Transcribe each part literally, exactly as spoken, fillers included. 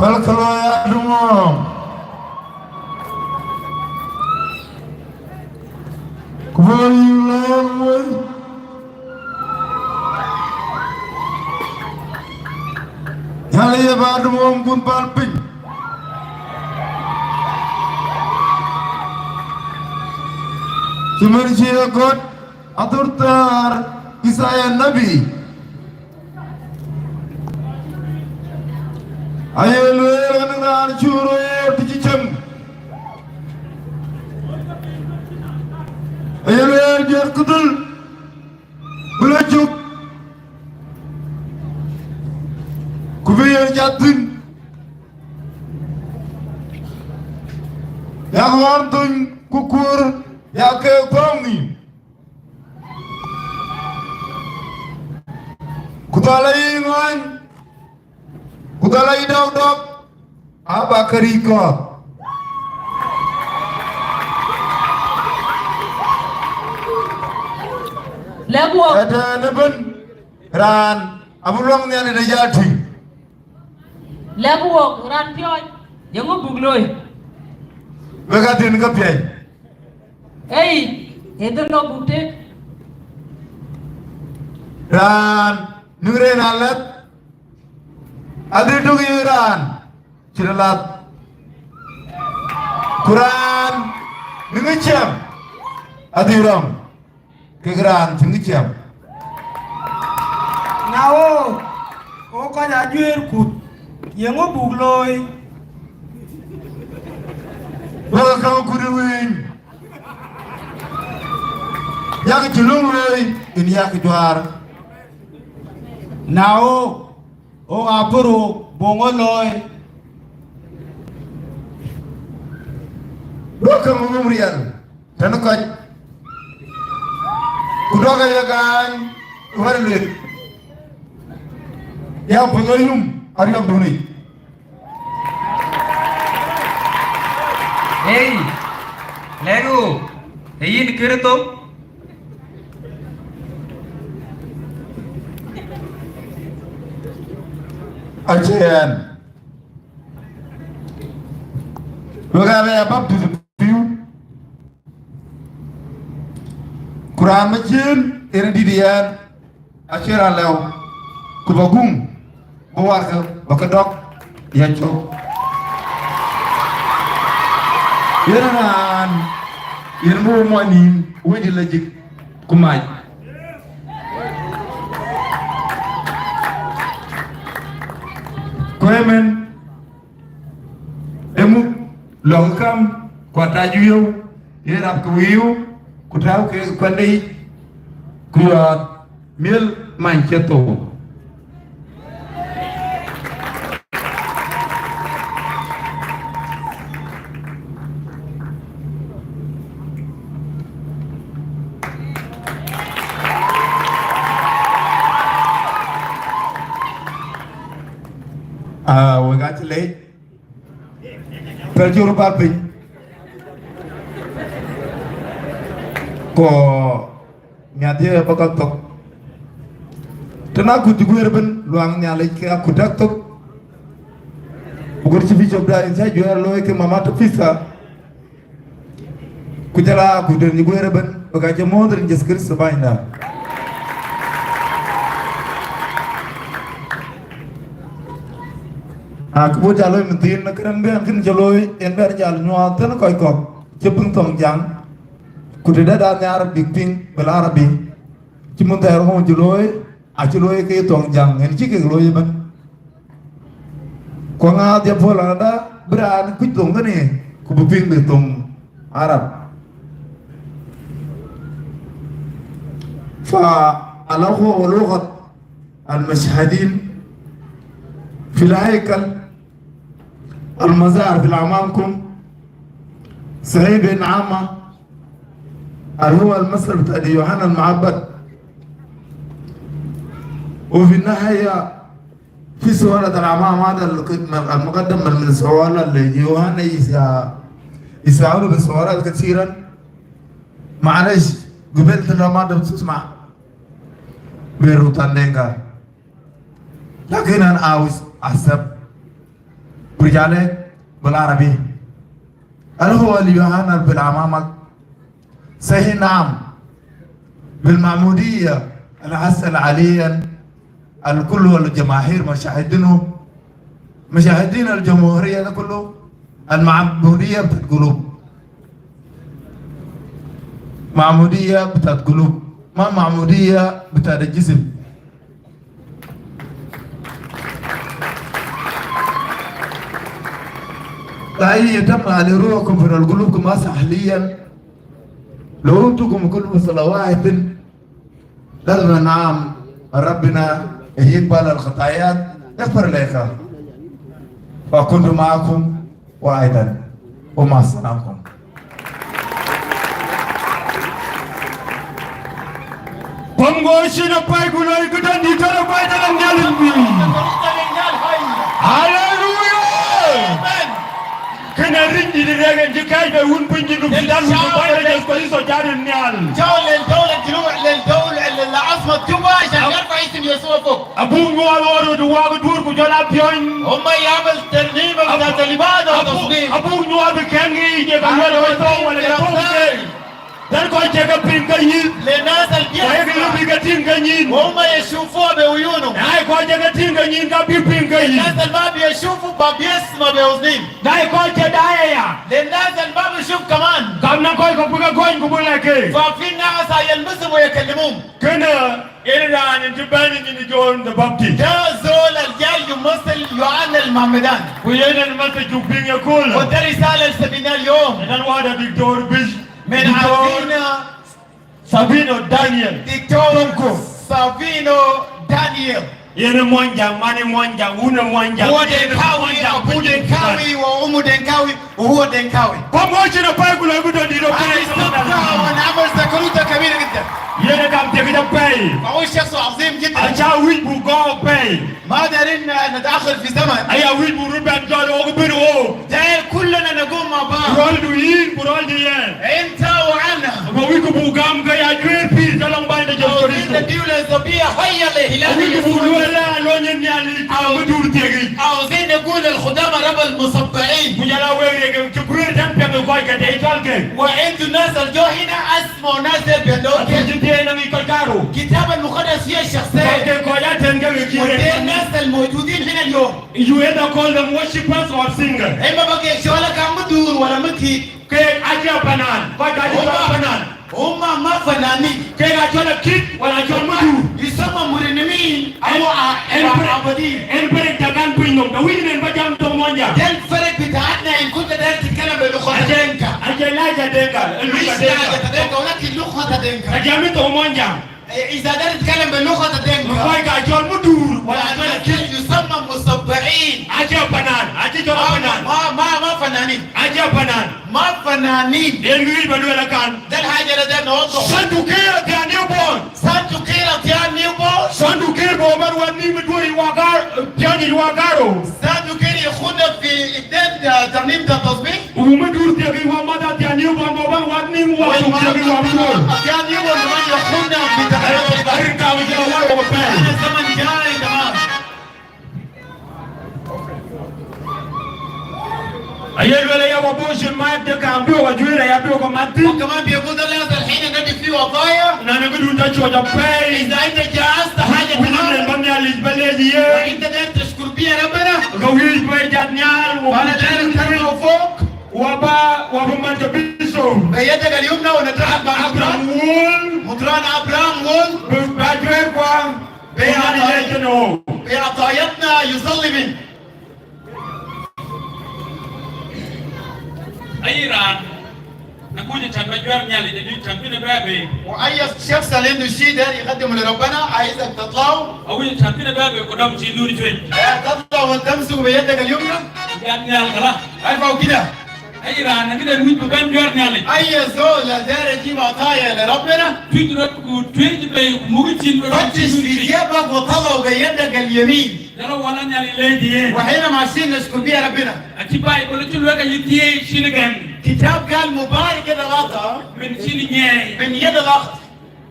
Pal kalo ya dungom. Kubo yu lawei. Nyali ya ba dungom kun pal piny. Cuman sia kot atur tar Isaya Nabi. Aye luel ngan ngan curo ti cicem. Aye luel jer kudul. Bula juk. Kubi ye jatin. Ya wan tun kukur ya ke kongi. Kudala i ngan. Kudala i dok dok. Aba kari ko. Legwok. Ete neben ran. Abu luang ni ane de jati. Legwok ran pioj. Yengu bugloi. Wega din ka pioj. Ei, ito lo bukte. Ran, nungre na lat. Adi tugi ran. Cira lat. Kuran, nungi ciam. Adi ram. Ke ran, nungi ciam. Nao, o ka ja juer kut. Yengu bugloi. Wega kang kudi win. Yak julung loi in yak juar. Nao, o apuru bongo loi. Roka mumurial. Tanu kaj. Kudoka ya gan. Wari lit. Ya pengelum. Ari yang duni. Ei, legu, ei in kirito. Achen. Loga be baptism piu. Kuran machin, ene didian. Acer a lew, ku ba gung, ba warka, ba ka dok, ya cok. Yen a naan, yen mo mo ni, wedi la jik, ku maj. Ko emen, Emu, long kam, kwata ju yow, ye rap ku wiu, ku tau ke kwandei, ku yot, miel mancheto. Ah, we got late. Pel juru pal piny. Ko miadi e bakal tok. Tena ku juguer ben luang ni alai ke aku dak tok. Bukur si bishop da insa juer lo ke mama to pisa. Ku jala ku den juguer ben baka je modern Jesus Christ bainda. A ku bo jalo mentin na kren ben kin jalo en ber jal nyual ten koi kok. Jepung tong jang. Ku de da nyar big ping bel Arabi. Ci mun ter hon juloi, a juloi ke tong jang, en ci ke loi ben. Ko nga dia pola da, bra ni kuc tong kani, ku buping de tong Arab. فالأخوة والأخوات المشاهدين في الهيكل، المظاهر في أمامكم، صحيح بأن عامة اللي هو المثل بتاع يوحنا المعمدان. وفي النهاية في سؤال الأمام هذا المقدم من السؤال اللي يوحنا يسا-، يسأله بسؤالات كثيرا. معلش، قبلت لما تسمع بيروت عندنا. لكن أنا عاوز أسب جالك بالعربي. هل هو اللي يهنر بالعمامة؟ صحيح، نعم. بالمعمودية اللي حصل عليها الكل والجماهير مشاهدينه، مشاهدين الجمهورية ده كله، المعمودية بتاعت قلوب. معمودية بتاعت قلوب، ما معمودية بتاعت الجسم. لا، هي تم على روحكم في القلوب كما حاليا. لو انتم كلكم صلوات، قال: نعم، ربنا يقبل الخطايا، يغفر لك. وكنت معكم وأيضا، ومع السلامة. Kom ko sina pai kulo ikutan di tara pai dalam nyali. Haleluya. Amen. Kena ring di regen di kai be un pun di dum dan un pai da jas kori so jarin nyal. جاءوا للدولة الجنوب، للدولة، للعاصمة جوبا عشان يرفع اسم يسوع فوق. Abung nyual oro du wa dur ku jala pion. هم يعمل ترنيمة بتاعت العبادة والتصليب. Abung nyual bi kengi je ka yel wa to wala to ke. Dan ko je ka pin ka yin. للناس اللي بيسمع. Wa ye ka yin bi ka tin ka yin. وهم يشوفوها بعيونهم. Ai ko je ka tin ka yin ka bi pin ka yin. الناس اللي ما بيشوفوا ما بيسمع بأذنين. Dai ko je dai ya. للناس اللي ما بيشوف كمان. Kam na ko ko buga ko ko buga ke. ففي ناس يلمسهم ويكلموهم. Kena, ena ran in jibani in John the Baptist. ده زول الجاي يمثل يوحنا المعمدان. Ku yena masa jubing ya kula. وده رسالة اللي سمعناها اليوم. Ena wada Diktor Bish. من أخينا Savino Daniel. دكتور سافينو دانيال. Yena Mwanjang, mane Mwanjang, une Mwanjang. هو دينكاوي، أبوه دينكاوي وأمه دينكاوي وهو دينكاوي. Kom ko sina pai kulo ikutan di do. أنا استبقى وأنا عمل زكروتة كبيرة جدا. Yena kam te kita pai. فهو شخص عظيم جدا. Acha wich bu go pai. ما دايرين نتأخر في زمن. Aya wich bu ruban jalo ko biro. داير كلنا نقوم مع بعض. Rol du yin, rol du yin. أنت وأنا. Ba wich bu gam ka ya jwer pi sa long bai da Yesu Kristo. عاوزين نديله ذبيحة حية لإلهنا يسوع. Wich bu luela lo nyen ya li. Aw- Mudur tiegi. عاوزين نقول الخدام رب المصبعين. Bu jala weri ke jwer dan pe ko ka de ital ke. وأنتوا الناس الجو هنا اسمعوا ناس بيدور. Ati jide na mi kalkaro. الكتاب المقدس فيه شخصين. Ke ko ya ten ke ki. ودي الناس الموجودين هنا اليوم. You either call them worshippers or singers. Ema bagi shola kam mudur wala muti. Ke aja panan, ba aja panan. Huma ma fananin. Ke aja la kit wala aja mudur. Yusama murinimin. Awa a en pere tagan pin nom. Da wini ba jam to Mwanjang. Del fere bitaatna in kunta dair titkalam be lugha ta Dinka. Aja la ja Dinka. Mish la ja ta Dinka, walakin lugha ta Dinka. Aja mi to Mwanjang. إذا داير تتكلم باللغة الدنكا. Koi ka jol mudur wala jol kit. يسمى مصبعين. Aja panan, aja jol panan. ما، ما، ما فنانين. Aja panan. ما فنانين. Eri ba duela kan. ده الحاجة اللي داير نوضحه. Sandu kir tiang newborn. Sandu kir tiang newborn. Sandu kir bo man wani mi dueri wagar, tiang ni wagaro. Sandu kir يخدم في إيدين، آه، ترنيمة التسبيح. Umu dur tiang i wa mada tiang i wa mo ba wa ni wa dur tiang i wa mo. Tiang i wa mo ya khunda bita. Ari ka wa ya wa wa pe. Ana zaman jai tamam. Aye lwela ya wa bo shin ma de ka ambi wa jwira ya bi wa mati. وكمان بيقول ده لازم الحين ندي فيه وصايا. Na na gudu ta cho da pe. إذا أنت جهزت حاجة تمام. Wini ba mi ali ba le ye. وأنت داير تشكر بيها ربنا. Ka wi ba jat nyal wa. وأنا داير أتكلم فوق. Wa ba, wa ba man ta biso. بيدك اليمنى ونترحب مع Abraham Wall. مطران أبرام وول. Ba jwer kwa. بأعطايتنا يصلي بنا. Ayi ran na kuja chan ba jwer nyal, ita di chan pina bebe. وأي شخص اللي عنده شيء داير يقدمه لربنا، عايزك تطلعوا. Awi chan pina bebe, kodam chi luri chwe. تطلعوا وتمسكوا بيدك اليمنى. Jat nyal kala. ارفعوا كده. Ayi ran na kida wich ba ben jwer nyal. أي زول داير يجيب عطايا لربنا. Tuid rot ku, tuid be, mugi chin rot. فتش في جيبك وطلعوا بيدك اليمين. Dala wala nyal i lady ye. وحين ماشيين نشكر بيها ربنا. Achi Bible chi lweka yit ye shin gen. كتاب قال مبارك يد العطا. Min shin nye. من يد الأخذ.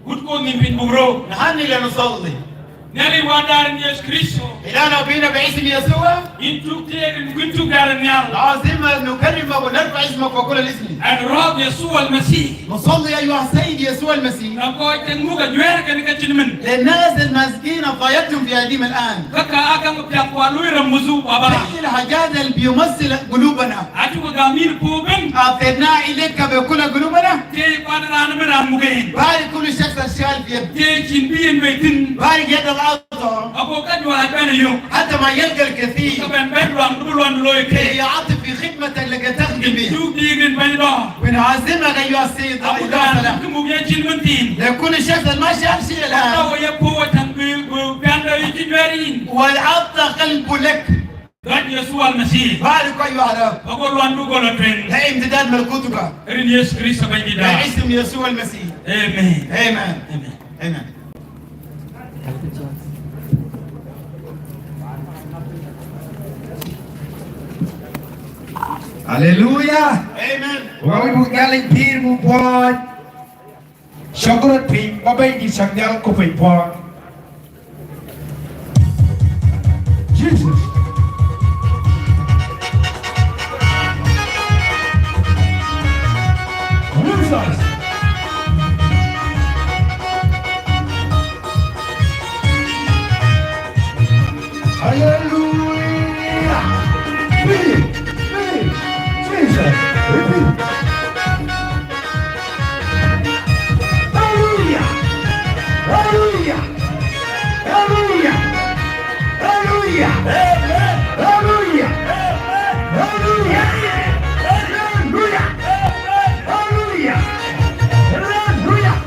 Gut ko ni pin bugro. نهني لنصلي. Nyali wa dar rin Yesu Kristo. إلهنا وأبينا باسم يسوع. Ngin tuk tieng, ngin tuk dar rin nyal. لازم نكرمك ونرفع اسمك فوق كل الاسم. Ren rok Yesu Almasi. نصلي أيها السيد يسوع المسيح. Ren ko iteng muga jwer keni ka cinimin. للناس المساكين الضايقتهم في أيديهم الآن. Kaka a kang biang ko a lui reng musu wa bara. زي الحاجات اللي بيمثل قلوبنا. Acu ka gamin pubin. أعطينا إليك بكل قلوبنا. Te ko a ran mi ran mugen. بارك كل شخص الشال في يد. Te cin bi en metin. بارك يد العطاء. Ako ka jwa ben yo. حتى ما يلقى الكثير. Ka ben ben rang du rang loy ke. يعطي في خدمتك لكي تخدم به. Tuk tieng ben do. ونعظمك أيها السيد أبو داود. Ako dan ke mugen cinimin tin. لكل شخص ما شال شيء الآن. Ako ya po wa tang bi, bi, bi anda ikin merin. وأعطى قلبه لك. Ren Yesu Almasi. بارك أيها الرب. Ako luan du ko la tren. لامتداد ملكوتك. Ren Yesu Kristo Pangida. باسم يسوع المسيح. Amen. Amen. Amen. Amen. Haleluya. Amen. Wa wi bu galing pir mu buat. Shakrat pin, babai di sangdal ko pin buat. Jesus. Jesus. Hallelujah. Repeat, repeat. Jesus. Repeat. Hallelujah. Hallelujah. Hallelujah. Hallelujah. Amen. Hallelujah. Amen. Hallelujah. Amen. Hallelujah. Amen. Hallelujah. Hallelujah.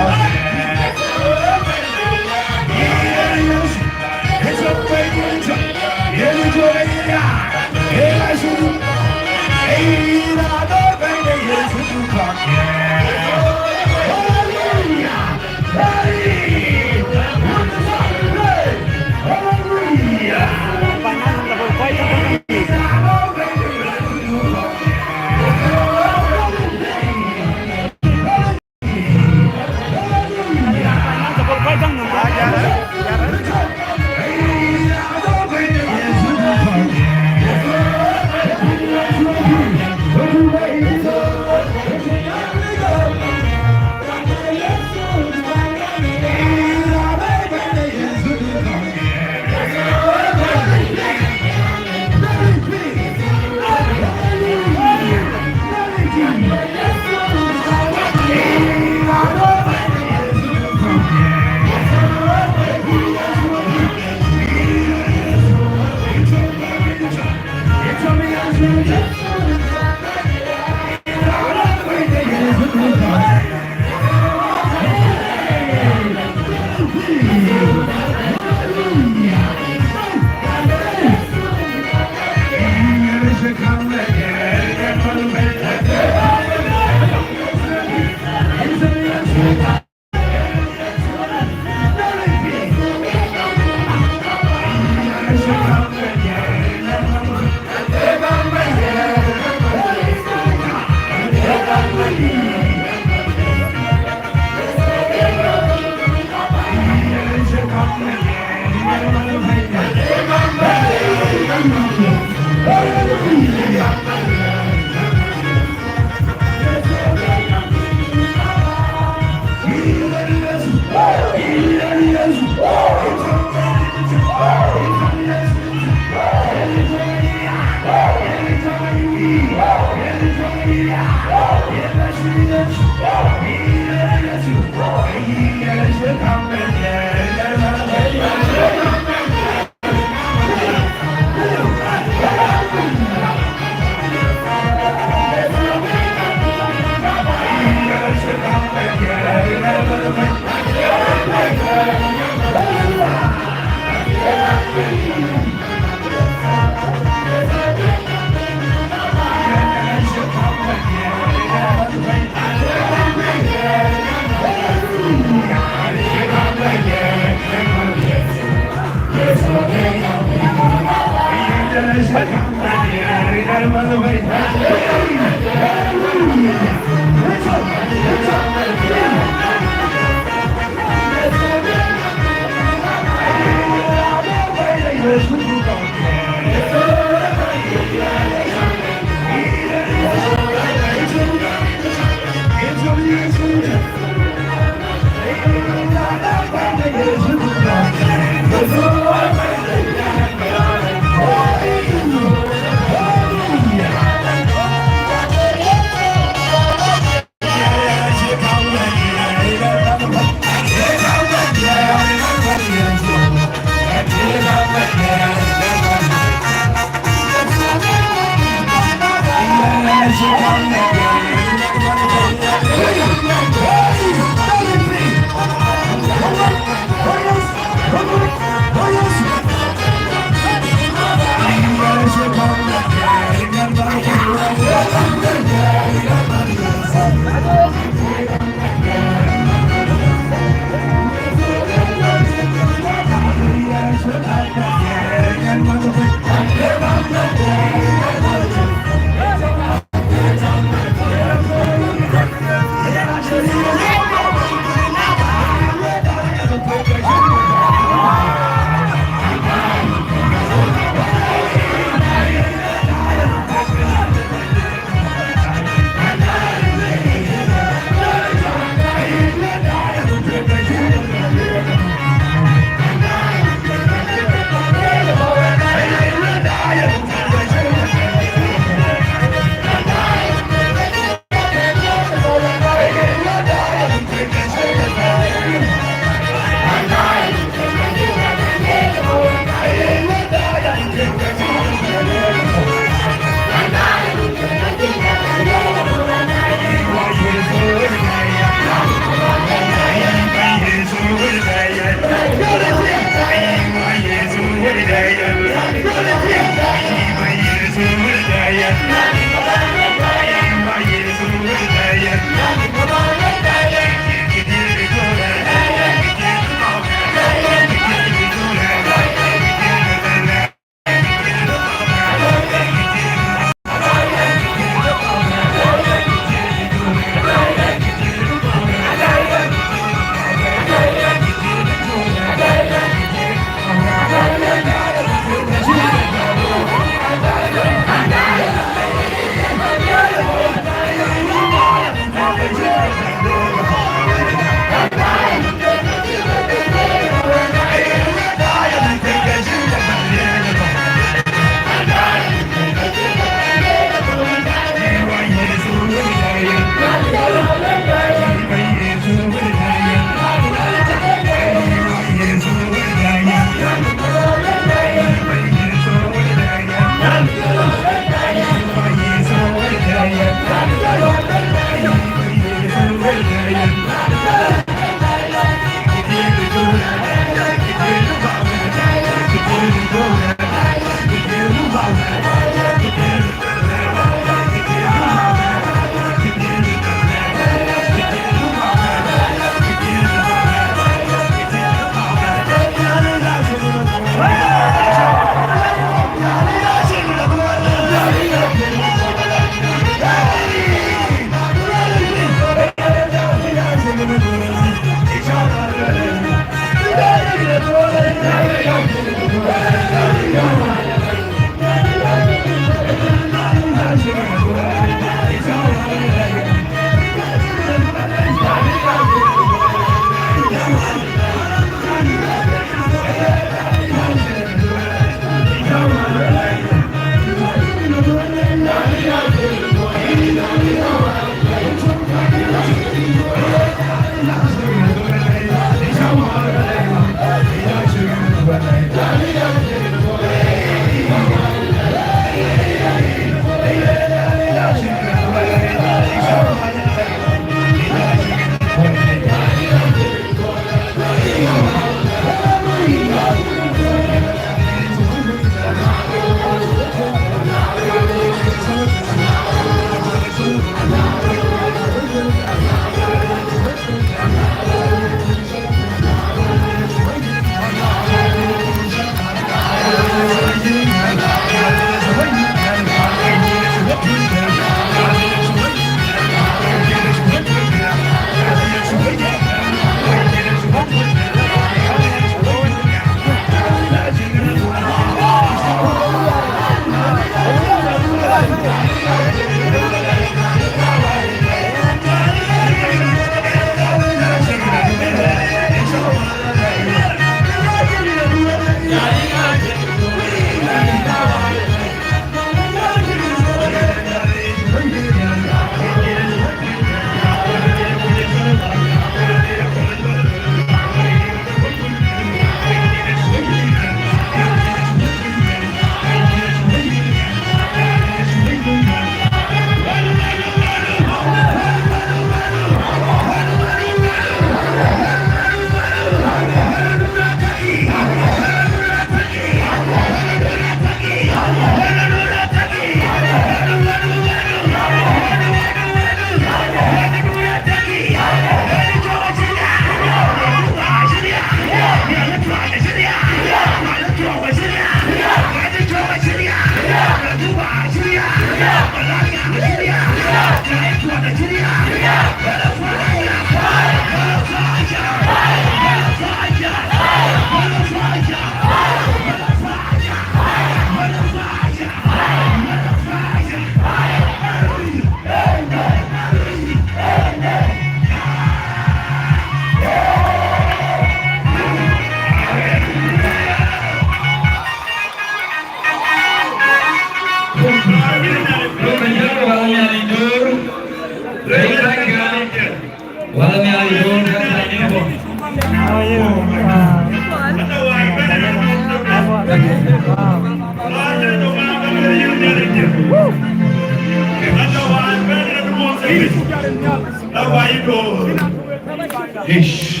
Ish.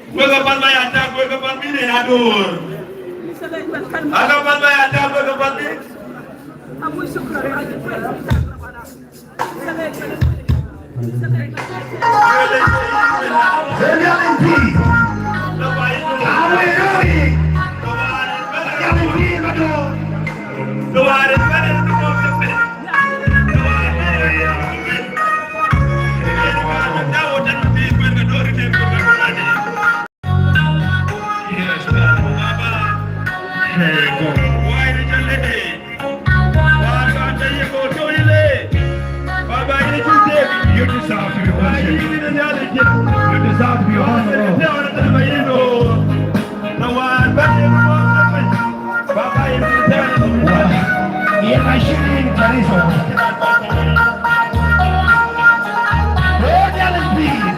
Weka pan mai atak, weka pan mi ne adur. Aka pan mai atak, weka pan mi. You deserve to be worshipped. You deserve to be honored. Wow. Iya, kasihan, kasihan. Oh, dia lebih.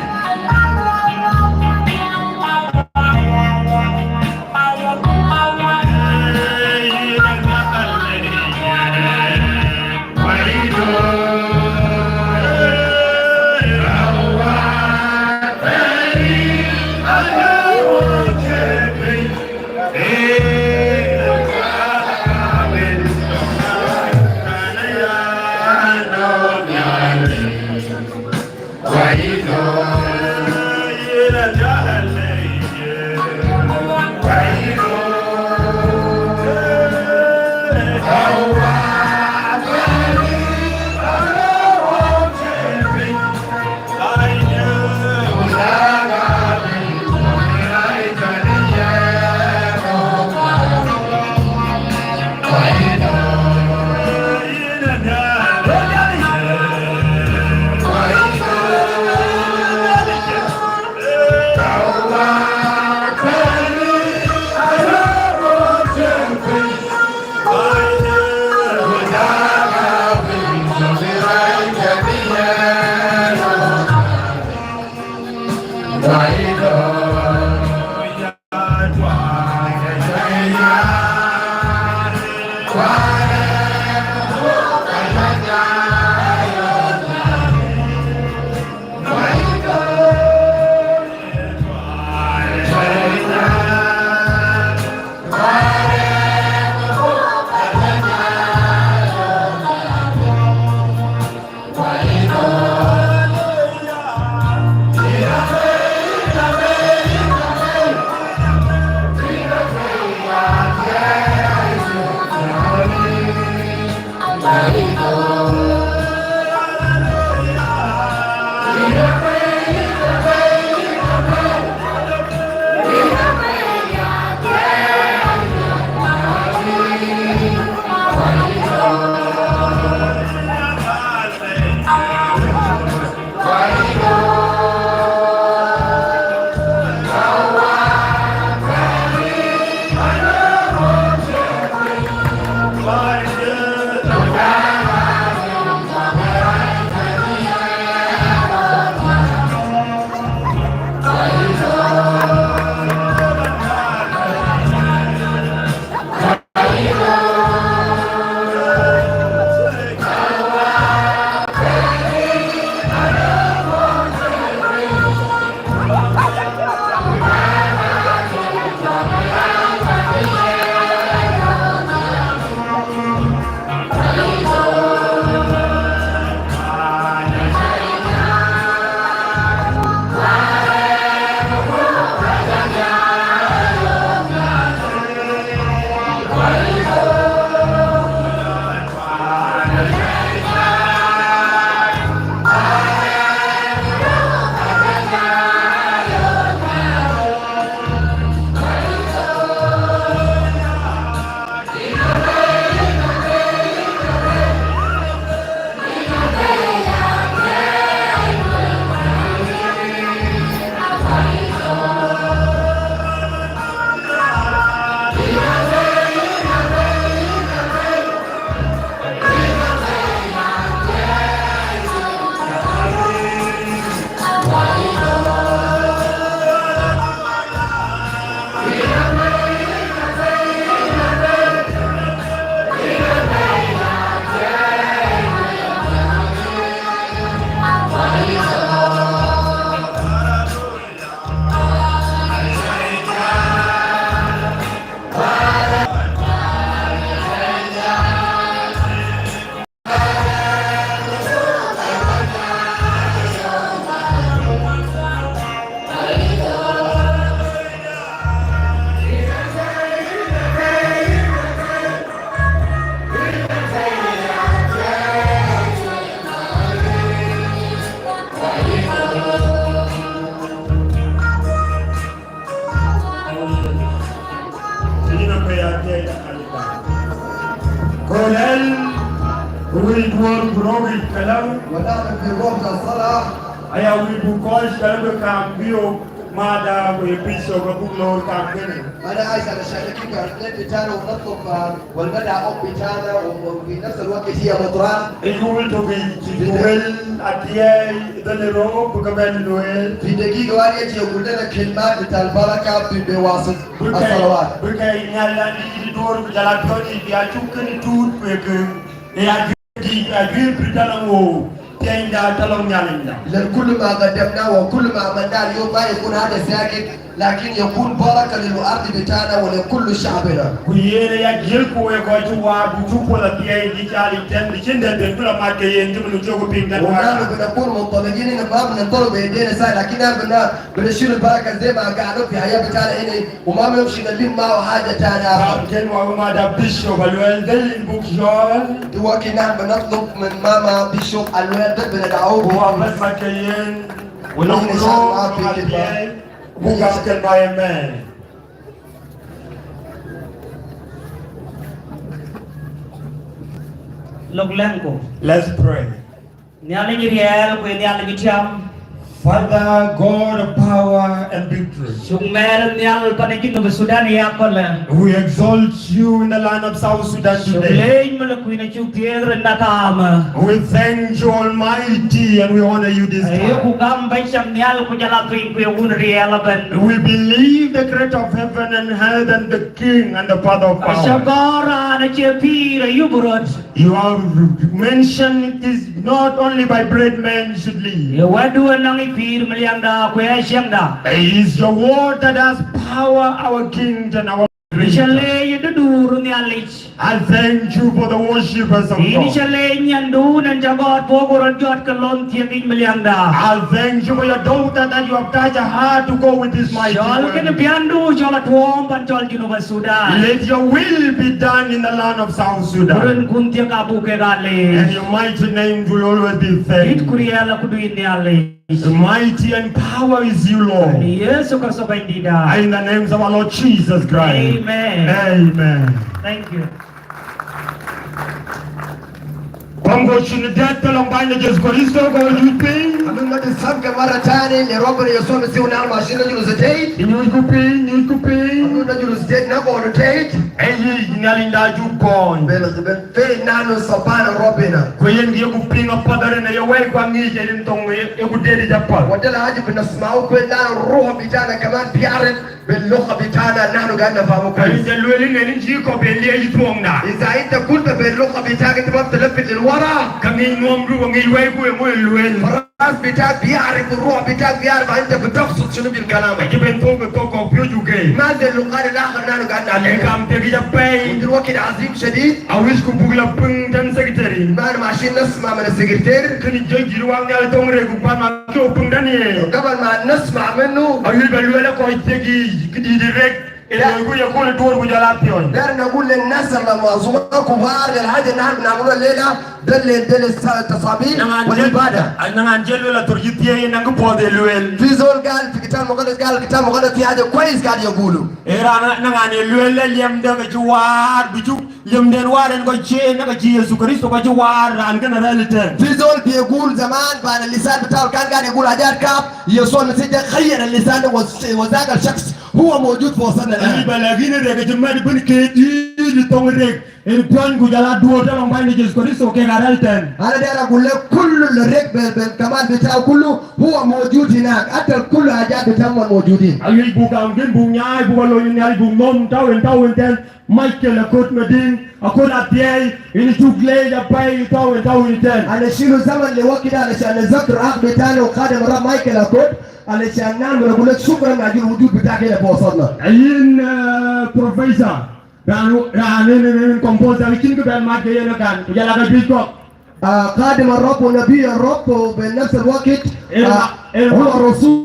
Olel, wi duor brogi kalam. Aya wi bu koj kalam kam biyo mada wi Bishop bu lor kam kene. أنا عايز علشان نجيب الأكلات بتاعنا ونطلب، آه، والمدعى أم بتاعنا، وفي نفس الوقت هي مطران. Iyul to bi ti wel atiei dale ro bu kabel noel. في دقيقة واحدة يجي يقول لنا كلمات بتاع البركة ب-، بواسطة الصلوات. Bika inyala ni duor bu jala toni bi achuk kene tut bu eke. E a Di a di Britana mo, tienda talong nyalinda. لأن كل ما قدمناه وكل ما عملناه اليوم ما يكون هذا ساكت، لكن يكون بركة للأرض بتاعنا ولكل شعبنا. Ku yene ya jil ku e ko tu wa bu tu ko la tienda di jali ten di chinda den kula ma ke yen di mulu jogo ping dan. ونحن بنكون منطلقين هنا، ما بننطلق بإيدينا ساي، لكن نحن بن-، بنشيل البركة زي ما قاعدين في حياة بتاعنا هنا. وما بنمشي نلم معه حاجة تانية أبدا. Kam ken wa ma da Bishop alwel del in buk jol. دلوقتي نحن بنطلب من ماما بيشوب الويل ده بندعوه. Wa bas ma ke yen. نحن نشارك معاه في كلمة. Bu kam ken ba amen. Lok leng ko. Let's pray. Nyalany riel, kwe nyalany tiam. Father, God of power and victory. Sung mer nyal pane Junub Sudan ya kole. We exalt you in the land of South Sudan today. Sung leny mele kwe na chuk tier na kama. We thank you, Almighty, and we honor you this time. Ayo ku kam bai cham nyal ku jala kwe kwe un riel ben. We believe the creator of heaven and earth and the King and the Father of power. Asagora na che pira yuburot. You have mentioned it is not only by bread man should live. Ye wadu nang i pir meliang da kwe siang da. It is your word that has power, our King and our Creator. Ichale ye dudur ni alich. I thank you for the worshippers of God. Ini chale nyandu nan jagot bogorot jot kalon tiang in meliang da. I thank you for your daughter that you have touched her heart to go with this mighty word. Chal ken biandu chal tuom pan chal Junub Sudan. Let your will be done in the land of South Sudan. Kurun kun tiang abu ke gale. And your mighty name will always be thanked. It kuriela kudu ini ale. Mighty and power is you, Lord. Yesu Kristo bai dida. In the names of our Lord Jesus Christ. Amen. Amen. Thank you. Pamgo chini det talong bai na Yesu Kristo ko lupi. Anu ngati sabke mara tani le robo ni Yesu Mesiu na ma shina julu zete. Inyuj kupi, inyuj kupi. Anu na julu zete na ko zete. Eyi nyalinda jukon. Bel, bel. Fe nanu sabana robina. Kwe yen gi gu ping a padare na ye wei kwa ngi je nin tong ye gu dedi japa. Wadala haji bina smau kwe nanu ruha bitana kaman biaret bil lugha bitana nanu gana famu kwe. Kwe yen je lweli ne nin ji ko be lie ji tuong na. Iza inta kunta bil lugha bitana tamam talafit lil wara. Ka ngi ngom ru wa ngi wei kwe mo lwel. Ras bitak biarif, ruh bitak biarif, anta bitaksud shunu bil kalam. Aki ben tong tong ko piu juke. Ma de lugha de la kharna nu gana. E kam te gija pay. Udur wakit azim shadid. Awish ku bugla pung dan secretary. Ma ma shin nasma min secretary. Kani jai jiru wang ni al tong re ku pan ma kyo pung dan ye. Gabal ma nasma minnu. Awish balu ala ko itegi kidi direct. Ila yugu yakul dur ku jala pion. Dar nagul lin nas al mazuma kubar lil haja nahnu bnamulu al lela. Dal lil, dal lil tasabih wal ibada. Nangan jel wala turjit ye nangu bode luel. Fi zol gal fi kitab mukaddas, gal kitab mukaddas fi haja kwais gad yagulu. Era nangan ye luel lem de ga juwar biju. Yemden war en ko che na ka ji Yesu Kristo ko ji war ran ka na rali ten. Fi zol biyegul zaman bana lisan bitau kan gad yagul hajat kab, Yesu Masih ja khayyar al lisan wa, wa zaka al shakhs huwa mawjud fi wasatna al an. Ani balagina de ka jimma di bin ke di di tong de. En pion ku jala duo ta long bai ni Yesu Kristo ke gad rali ten. Ana dera gul le kullu le rek bel, bel kamal bitau kullu huwa mawjud hinak. Hatta kullu hajat bitau mawjudin. Ayu bu kam gin bu nyai bu lo nyai bu nom tau en tau en ten. Michael akot mading, akot atiei, ini chuk le ya pai, ini tau, ini tau, ini ten. Ana shilu zaman le wakit ana sha ana zakr akh bitana wa khadim Rab Michael akot, ana sha ana namra gul lek shukran ajil wujud bitak hina fi wasatna. Ayin, eh, professor, ranu, ranu, ranu, ranu, composer, kin ke ben mat ke yana kan, ku jala ka juj kok. Ah, khadim Rab wa nabi Rab wa bi nafs al wakit, ah, huwa rasul.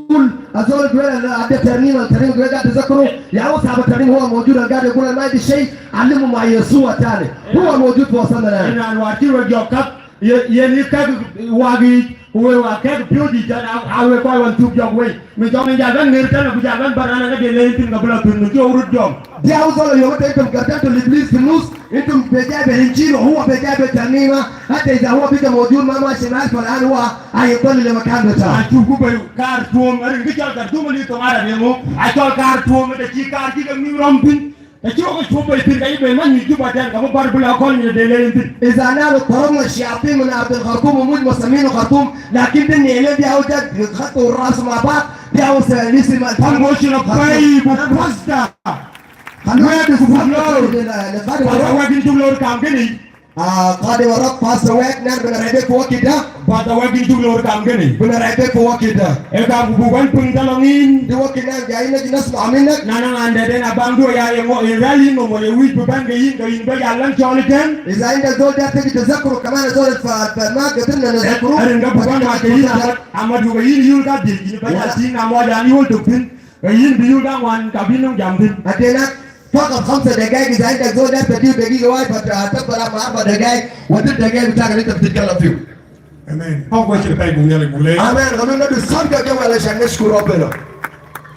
Azol gul ada tarnima, tarnima gul gad tazakkaru. Ya huwa sahib tarnima huwa mawjud gad yagul ma fi shay, alimu ma Yesu tani. Huwa mawjud fi wasatna al an. Ina al wakit wa jokak, ye, ye ni kak wagi, Wei wa kek pio di jan a, a wei kwa wan tuk jok wei. Mi jong mi jagan ngir tan, aku jagan barana ka de le intin ka bula tun, mi jong urut jong. Dia usala yom ta intum gardan to liblis finus, intum beja be hinjin, huwa beja be tanima, hatta iza huwa bika mawjud ma ma shimal falan huwa, ayi tali le makan bita. A chuku be kar tuom, arin ki jal kar tuom li to ngara demo, a jal kar tuom, ta chi kar ki ka mi rompin. Ka chuo ka chuo bai pir ka ibe man ni Juba dan ka bar bula kol ni de le pir. Iza nahnu taradna shayatin min ard al-Khartoum wa mudn musammin al-Khartoum, lakin din ne le biya wajad khat wa ras ma bad, biya wa sa lisim al-. Promotion of pay bu pasta. Where the food lord? Pasta wa kin tuk lor kam gini. Ah, Khadim Arab, Pastor Wek, nan bina rebe po kita. Pastor Wek, kin tuk lor kam gini. Bina rebe po kita. E kam ku bukan pengtalongin. Di wakina jaina jinas mu'aminak. Nana nganda den abang dua ya yang mo irali mo mo lewi bukan gayin gayin ba yalan cholikan. Iza inda zol da tagi tazakuru kaman zol fa fa ma gadirna nazakuru. Arin ga bukan ma gayin amat amat dua gayin yul ka bil ini ba yasin amat dan yul dukpin. Gayin bi yul ka wan ka bin nung jam din. Adena. Fakat khamsa daqaiq, iza indak zol dar tadiu daqiqa wahid, fa, ah, tafdal ma arba daqaiq, wa dit daqaiq bitaq inta bitkalam fihu. Amen. Amen. Khalu naddu safqa jawa alashan nashkur Rabbana.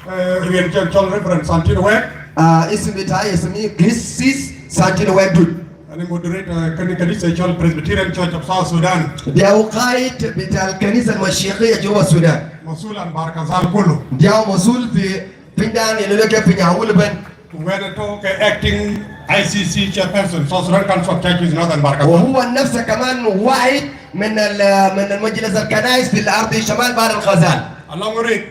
Eh, riyan chal, chal Reverend Santino Wek. Ah, ism bitai, ismi Qissis Santino Wek Dut. Ana moderator kan kanisa chal Presbyterian Church of South Sudan. Dia hu qaid bita al-Kanisa al-Mashiqiyya jawa Sudan. Masul an Bahr el Ghazal kullu. Dia hu masul fi Pindan, inu lo ke piny Awil ben. Wena to ke acting I C C chairperson, South Sudan Council of Churches Northern Bahr el Ghazal. وهو نفسه كمان واحد من ال-، من المجلس الكنائس في الأرض شمال بحر الغزال. Along Rek.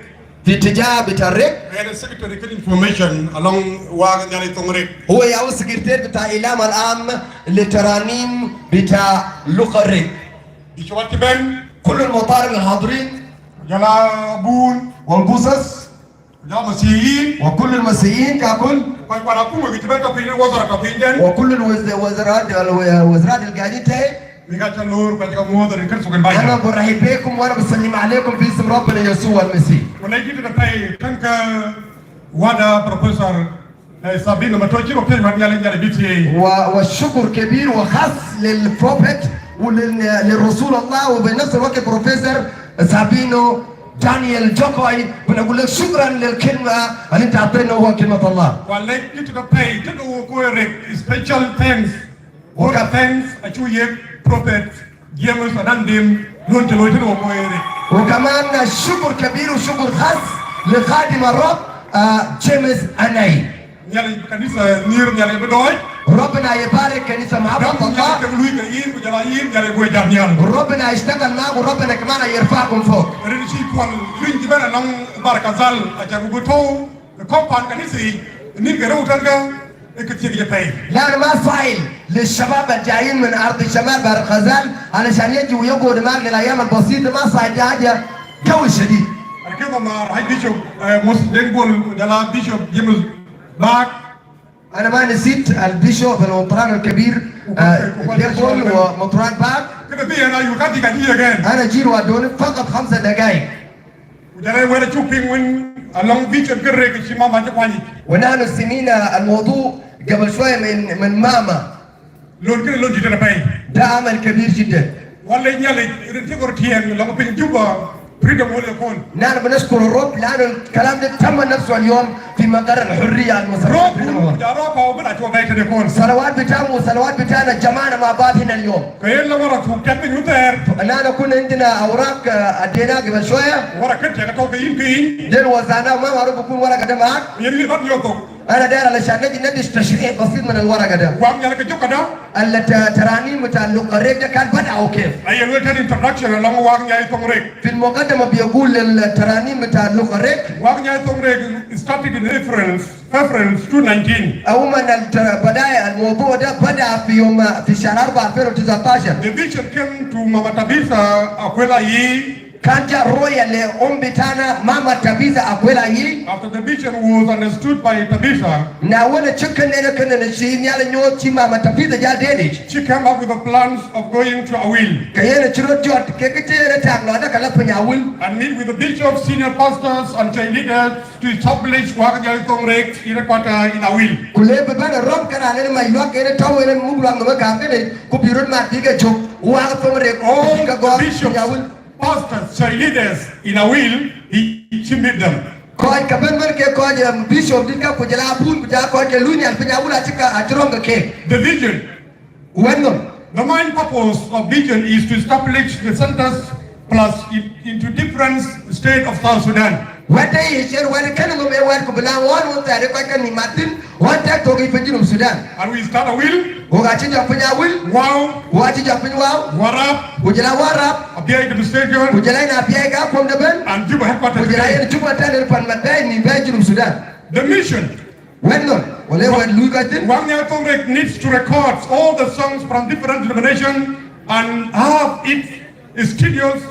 في اتجاه بتاع ريك. Wena secretary kan information along wag nyali tong Rek. هو يا هو السكرتير بتاع الإعلام العام للترانيم بتاع لوقا ريك. Di chwat ben. كل المطارم الحاضرين. Jala bun. والقصص. Jala masihin. وكل المسيحيين ككل. Kwa, kwa na kuma ki tibet ka pinyi, wazara ka pinyi. وكل الوز-، وزراء، الو-، وزراء القاعدين تحت. Ni ka chalur, ka chika muodar, kan sukan bai. أنا برحب بكم وأنا بسلم عليكم في اسم ربنا يسوع المسيح. Wala ki tibet pai, kan ka wada professor, eh, Sabino Matochi, wa pia mani ale, ale B T A. و-، وشكر كبير وخاص للبروفيت ولل-، للرسول الله وبنفس الوقت بروفيسور سابينو دانيال جوكوي، بنقول لك شكرًا للكلمة اللي انت اعطيتنا، هو كلمة الله. Wa lek ki tibet pai, tibet wa ko Rek, special thanks. Wa ka- All thanks, a chu yek prophet, James Adan Dim, lun te loi te loi ko Rek. وكمان شكر كبير وشكر خاص لخادم الرب، آه، جيمس أناي. Nyali kanisa, nir nyali bedoi. ربنا يبارك كنيسة محبة الله. Nyali lui ka in, ku jala in, nyali boi Daniel. ربنا يشتغل معك وربنا كمان يرفعكم فوق. Rin si kual, rin di bana nang Bahr el Ghazal, a jagu beto. Compound kanisa i, ni garo tanga, e kiti ki pai. لا، أنا ما سائل للشباب الجايين من أرض شمال بحر الغزال علشان يجوا يقعدوا معك للأيام البسيطة، ما سائل، دي حاجة قوي شديد. Arkema ma Archbishop, eh, Mus-, Deng Bol, jala Bishop James Bak. أنا ما نسيت البيشوب المطران الكبير، آه، دينغ بول ومطران باك. Kede bi ana yu kati kati again. أنا جيت وادوني فقط خمسة دقايق. Ku jala wera chuping win along vision ke Rek si mama je kwani. ونحن سمعنا الموضوع قبل شوية من، من ماما. Lon kede lon jitana pai. ده عمل كبير جدًا. Wala nyali, rin ti kor tiang, long pin Juba, freedom wala kon. نحن بنشكر الرب لأن الكلام ده تم نفسه اليوم في مقر الحرية المصرية. Rob, jara pa, wala chwa bai tene kon. صلوات بتاعهم وصلوات بتاعنا جمعنا مع بعض هنا اليوم. Kaya la wara ku tapi nyuter. نحن كنا عندنا أوراق، آه، أديناها قبل شوية. Wara kan jaga to kain kain. ديل وزعناها، ما معروف بكون ورقة ده معاك. Yeri bat yoto. أنا داير علشان نجي ندش تشريح بسيط من الورقة ده. Wang nyala ke jok kada. الت-، الترانيم بتاع لوقا ريك ده كان بدأوا كيف؟ Ayo, lu tan introduction along wang nyali tong Rek. في المقدمة بيقول الترانيم بتاع لوقا ريك. Wang nyali tong Rek started in April. April two nineteen. عمومًا الت-، بداية الموضوع ده بدأ في يوم، في شهر أربعة ألفين وتسعتاشر. The vision came to Mama Tabitha Akwel Ayi. كان جاء رؤية لأم بتاعنا ماما تابيثا أكويل أيي. After the vision was understood by Tabitha. Na wene chicken nene kene ne shi nyale nyo chi mama Tabitha ja dedi. She came up with the plans of going to Awil. Ka yene chiro jot ke ke tere tak lo da kala panya Awil. And meet with the bishop, senior pastors and church leaders. To establish Waka Nyai Thong Rek in a quarter in Awil. Kule be bana rom kana ne ma yua kene tau ene muglang no ka kene ku birut ma dige chok Waka Thong Rek o ka go Bishop. In Awil. pastors, church leaders in Awil, he, she meet them. Koch ke bën bën ke koch, em, bishop dit ka ku jela abun ku jela koch ke lui nial piny Awil a chika a chirong ke. The vision. Wen no. The main purpose of vision is to establish the centers plus in, into different state of South Sudan. Wede i cher wede ken ngom e wede ku bilang won won tare koch ke ni matin won tek togi piny Junub Sudan. And we start Awil. Woga chi jok piny Awil. Wau. Woga chi jok piny Wau. Warap. Ku jela Warap. Abyei Administration. Ku jela ina Abyei ka kom de bën. And Juba headquarters. Ku jela ina Juba tane pan mat bay ni bay Junub Sudan. The mission. Wen no, wale wen lui ka tin. Wang Nyal Tongrik needs to record all the songs from different denomination and have its studios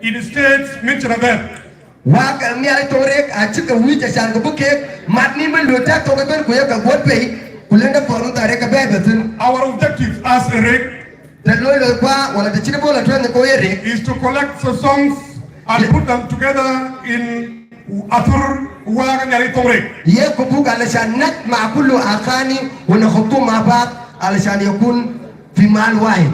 in states mentioned above. Wang Nyal Tongrik a chika wich a chan ka buke, mat ni men lui tak tong ka bën ku ya ka gwat pei, ku lenda poru tare ka bebe tin. Our objective as a rig Te loi loi kwa, wala te chini bola twen ko eri. Is to collect the songs and put them together in Athur Wang Nyal Tongrik. Ye ku buk alashan najma kullu aghani wa nakhutu ma ba'd alashan yakun fi mahal wahid.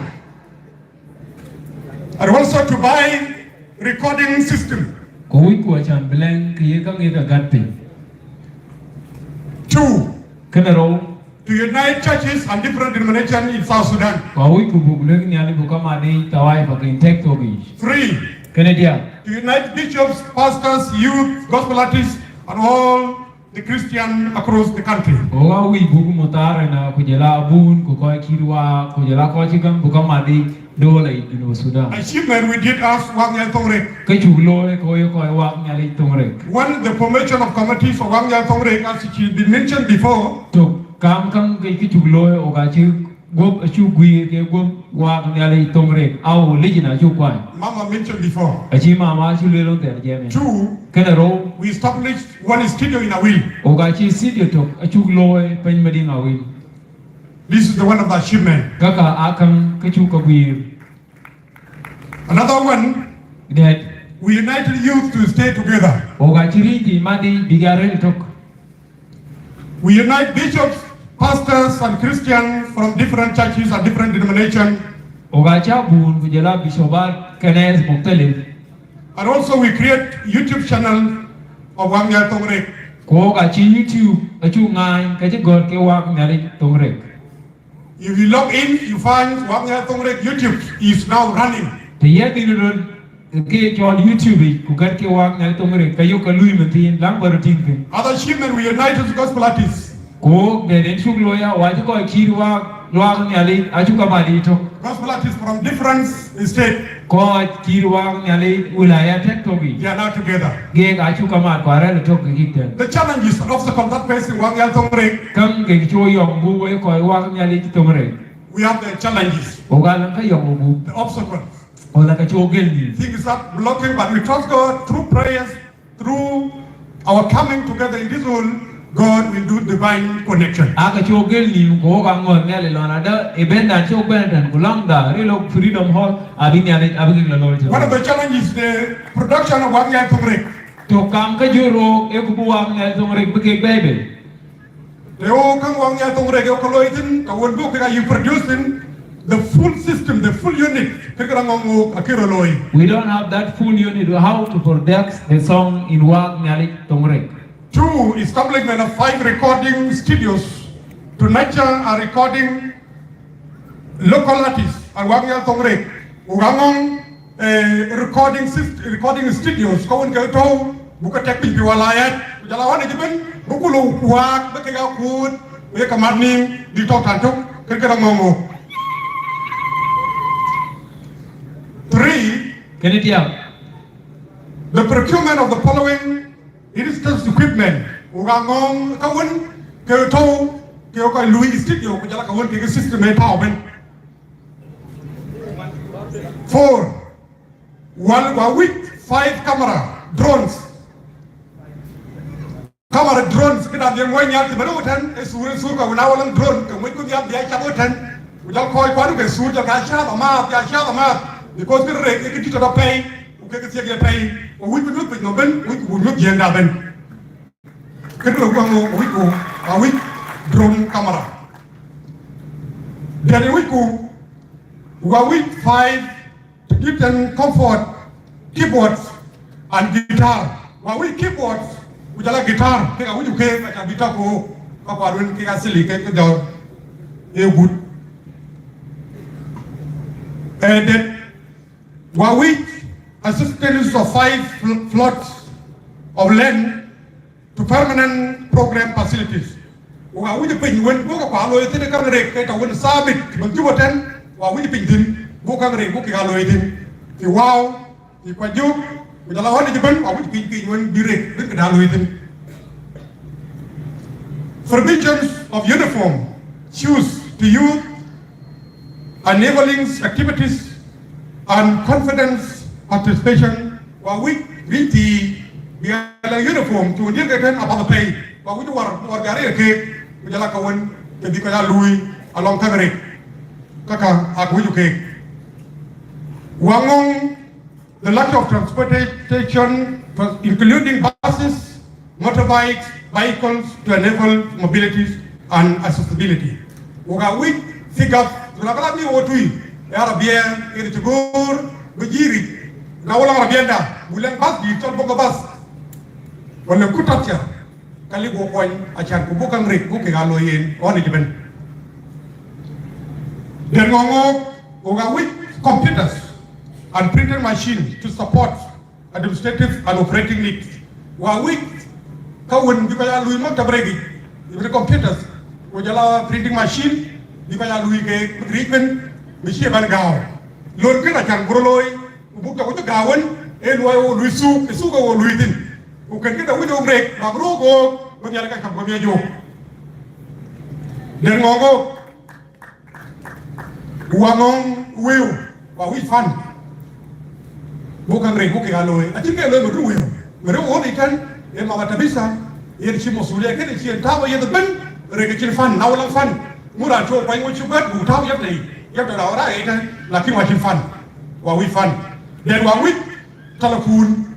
And also to buy recording system. Ko wich ku achan bileng ki ye kang ye ka gat piny. Two. Kene rou. To unite churches and different denominations in South Sudan. Ko wich ku buk lek nyali buk kama di tawai pa kin tek togi. Three. Kene dia. To unite bishops, pastors, youth, gospel artists, and all the Christian across the country. Ko wich buk mutare na ku jela abun ku ko kirwa ku jela ko chikam buk kama di dola i Junub Sudan. Achievement we did as Wang Nyal Tongrik. Ka chuk loi ko ye ko Wang Nyal Tongrik. One, the formation of committees of Wang Nyal Tongrik, as it has been mentioned before. To kam kam ka chuk loi o ka chi gwop a chuk gwi ke gwop Wang Nyal Tongrik. Au lijina chuk kwai. Mama mentioned before. Achi mama chi loi lon ter jeme. Two, kene rou. We established one studio in Awil. O ka chi studio to a chuk loi pen mading Awil. This is the one of the achievement. Kaka akang ka chuk ka gwir. Another one, that we united youth to stay together. O ka chiri ti madi bigare tok. We unite bishops, pastors, and Christians from different churches and different denominations. O ka cha bun ku jela bishobat kenes muktalif. And also we create YouTube channel of Wang Nyal Tongrik. Ko ka chi YouTube a chu ngai ka chi god ke Wang Nyal Tongrik. If you log in, you find Wang Nyal Tongrik YouTube is now running. Te ye dinu don ke chol YouTube ku gat ke Wang Nyal Tongrik ka yo ka lui mentin lang baru ting pin. Other achievement, we united gospel artists. Ko de den chuk loya wa ko kiri wa Wang Nyal a chu ka madi to. Gospel artists from different state. Ko kiri Wang Nyal wilaya tek togi. They are now together. Ge ka chu ka mad ko arel tok ki ten. The challenges and obstacles that facing Wang Nyal Tongrik. Kam ke cho yong bu we ko Wang Nyal Tongrik. We have the challenges. O ka lang ka yong bu. The obstacles. O la ka cho gel ni. Things are blocking, but we trust God through prayers, through our coming together in this hall, God will do divine connection. A ka cho gel ni ko ka ngon ne le lona da e ben dan cho ben dan ku lang da ri lo Freedom Hall abi ni ane abi la lo. One of the challenges, the production of Wang Nyal Tongrik. To kam ka juro e ku bu Wang Nyal Tongrik bi ke bebe. Te o kang Wang Nyal Tongrik e o ka loitin ka won bu ke ka you producing the full system, the full unit. Ke ka ngong o a kiro loi. We don't have that full unit. How to produce the song in Wang Nyal Tongrik. Two, establishment of five recording studios to nurture a recording local artists and Wang Nyal Tongrik. Ugangong, eh, recording syst-, recording studios ko un ke to buka tek pin pi walayat. Jala wan e jiben buku lo wak beke ga kut be ka marning di to tantuk ke ke ngongo. Three, kene dia. The procurement of the following instance equipment. Ugangong ka won ke to ke ka lui studio ku jala ka won ke system e power ben. Four. Wal wa wit five camera drones. Kamar drones kida dia ngoi nyal ti bado tan e sur e sur ka wina walang drone ka ngoi ku dia dia chabo tan. Ujal koi kwanu ke sur ja ka chabo ma dia chabo ma. Because ke re ke ti to pay u ke ke sia ke pay. O wi ku nyuk no ben wi ku nyuk yenda ben. Ke lo ko ngo wi ku a wi drone camera. Dia wi ku wa wi five to give them comfort. keyboards and guitar. Wa wij keyboards, ku jala guitar, kek a wiju kek, ka ca bi ta ko, ka kua run kek a sili kek ka jor. E gut. E det, wa wij assistance of five pl-, plots of land to permanent program facilities. Wa wij piny wen, wa ka kua loi thin kang rek, kek ta wen sabit, bang Juba ten, wa wij piny thin, wa kang rek, wa kek a loi thin. Ki Wau, ki Kwajok, ku jala hon i jiben, wa wij piny piny wen bi rek, bin kek a loi thin. Provisions of uniform, shoes to youth, enabling activities and confidence participation, wa wij riti bi a la uniform, tu ndir keten a pa pay, wa wij war, war gari ke, ku jala ka wen, ke bi ka ya lui, along kang rek. Kaka, a wiju kek. Wa ngong, the lack of transportation, including buses, motorbikes, vehicles to enable mobility and accessibility. Wa ka wij figure, kula kala mi otui, ya arabia, iri tibur, bejiri, na wala arabia da, bulan bus, di tol boga bus. Wala kutatia. Kali bo kony, a can ku bo kang rek, bo kek a loi yen, hon i jiben. Den ngong o, wa ka wij computers and printing machine to support administrative and operating needs. Wa wij, ka wen bi ka ya lui maktab rek, i bi computers, ku jala printing machine, bi ka ya lui ke, rek ben, mi si ban gaw. Lon ke na can bro loi, Ku buk ta ku gawen, e luai o lui suk, e suk o lui thin. Ku ken kita wij ong rek, bang ro ko, bang yala ka kam ko mi ajo. Den ngong o, wa ngong wiu, wa wij fan. Bo kang rek, bo kek a loi, a chin ke loi mo wiu. Mo ro o ni kan, e Mama Tabisa, e chi mo sulia, ke chi en tawa e ben, rek chin fan, na wala fan. Mura cho pa ngo chugat, bu tawa yap nei, yap da ora e kan, lakin wa chin fan. Wa wij fan. Den wa wij, telephone,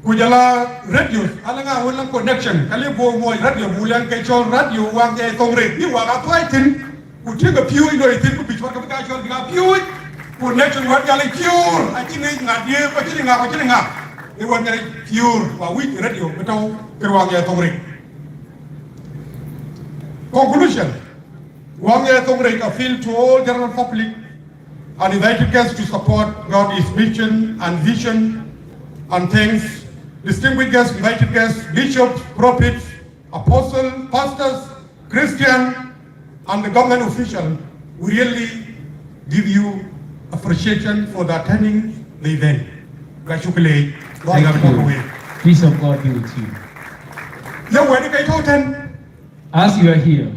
ku jala radio, a la nga wala connection, kali bo mo radio, bu lang ke chol radio, wa ke tong rek, ni wa ka tuai thin, ku ting ka piu ino i thin, ku bi chwa ka ka chol ka piu, connection wa jala piu, a chi ni nga die, ka chi ni nga, ka chi ni nga. Ni wa jala piu, wa wij radio, ka tau, ke wa ke tong rek. Conclusion, wa ke tong rek appeal to all general public and invited guests to support God's mission and vision, and thanks distinguished guests, invited guests, bishops, prophets, apostles, pastors, Christian, and the government official. We really give you appreciation for the attending the event. Gachukle, Thank you. Peace of God be with you. Ya wani kai tau ten. As you are here,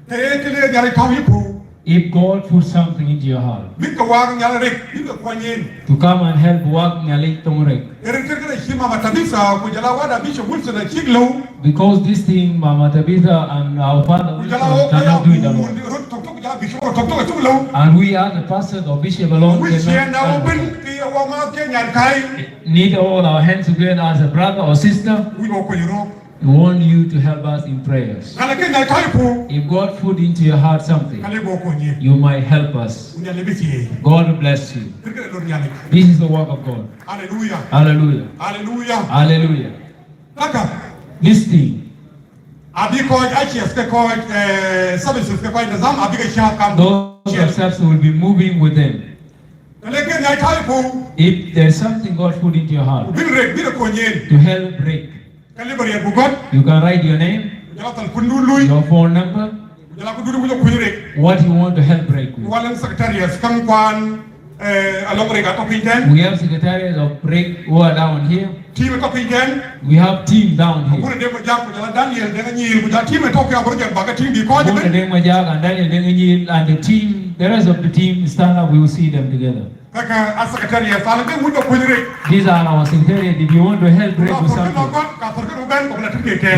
Te kile nyari tau ipu. If God put something into your heart Mika wang nyari rek, mika kwanyin. To come and help work Nyalek Tong Rek. Eri kile kile shima matabisa, ku jala wada Bishop Wilson a chiglo. Because this thing, Mama Tabitha and our father Wilson cannot do it alone. Rot tok tok jala Bishop rot tok tok chiglo. And we are the pastor or bishop alone cannot help. Which here now open, ki wa ma ke nyari kai. Need all our hands together as a brother or sister. We go ko yuro. We want you to help us in prayers. Kala ke na kai pu. If God put into your heart something, kala bo ko nye. You might help us. Unya le bisi. God bless you. Kile kile lor nyale. This is the work of God. Hallelujah. Hallelujah. Hallelujah. Hallelujah. Kaka. This thing. Abi ko achi ke ko, eh, services ke ko intezam, abi ke shah kam. Those yourselves will be moving with them. Kala ke na kai pu. If there's something God put into your heart Bin rek, bin ko nye. To help break, Kali bari ya bugot. You can write your name, Jala tal kundu lui. Your phone number, Jala kundu lui kundu rek. What you want to help break with. Walang secretariat, kang kwan, eh, along rek ato pinten. We have secretariats of break who are down here. Team ato pinten. We have team down here. Kuna dema jak, jala Daniel, dengan nyil, jala team ato kya berjalan baga team di ko aja. Kuna dema jak and Daniel dengan nyil and the team, the rest of the team stand up, we will see them together. Kaka a secretariat, sala ke mundo kunyere. These are our secretariat. If you want to help break with something,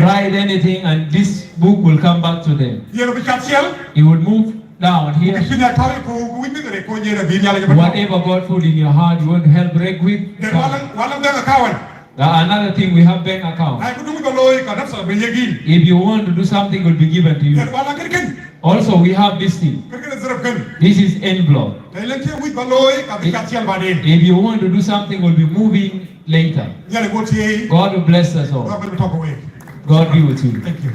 write anything and this book will come back to them. Yelo bichat siel. It will move down here. Kisi na tawi ku, ku wini re kunyere bini ala jabat. Whatever God put in your heart, you want to help break with. Then walang, walang bank account. Uh, another thing, we have bank account. Ai kudu ko loi ka nafsa be yegin. If you want to do something, will be given to you. Then walang kirkin. Also, we have this thing. Kirkin zerap kan. This is envelope. Te leng ke wich ba loi, ka bi kat sial baden. If you want to do something, we'll be moving later. Nyale bo ti. God will bless us all. Ka bi tok wei. God be with you. Thank you.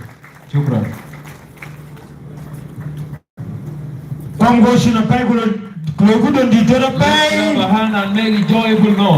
Shukran. Kom gosina pai kulo, kulo kulo di tera pai. Lift up your hand and make a joyful noise.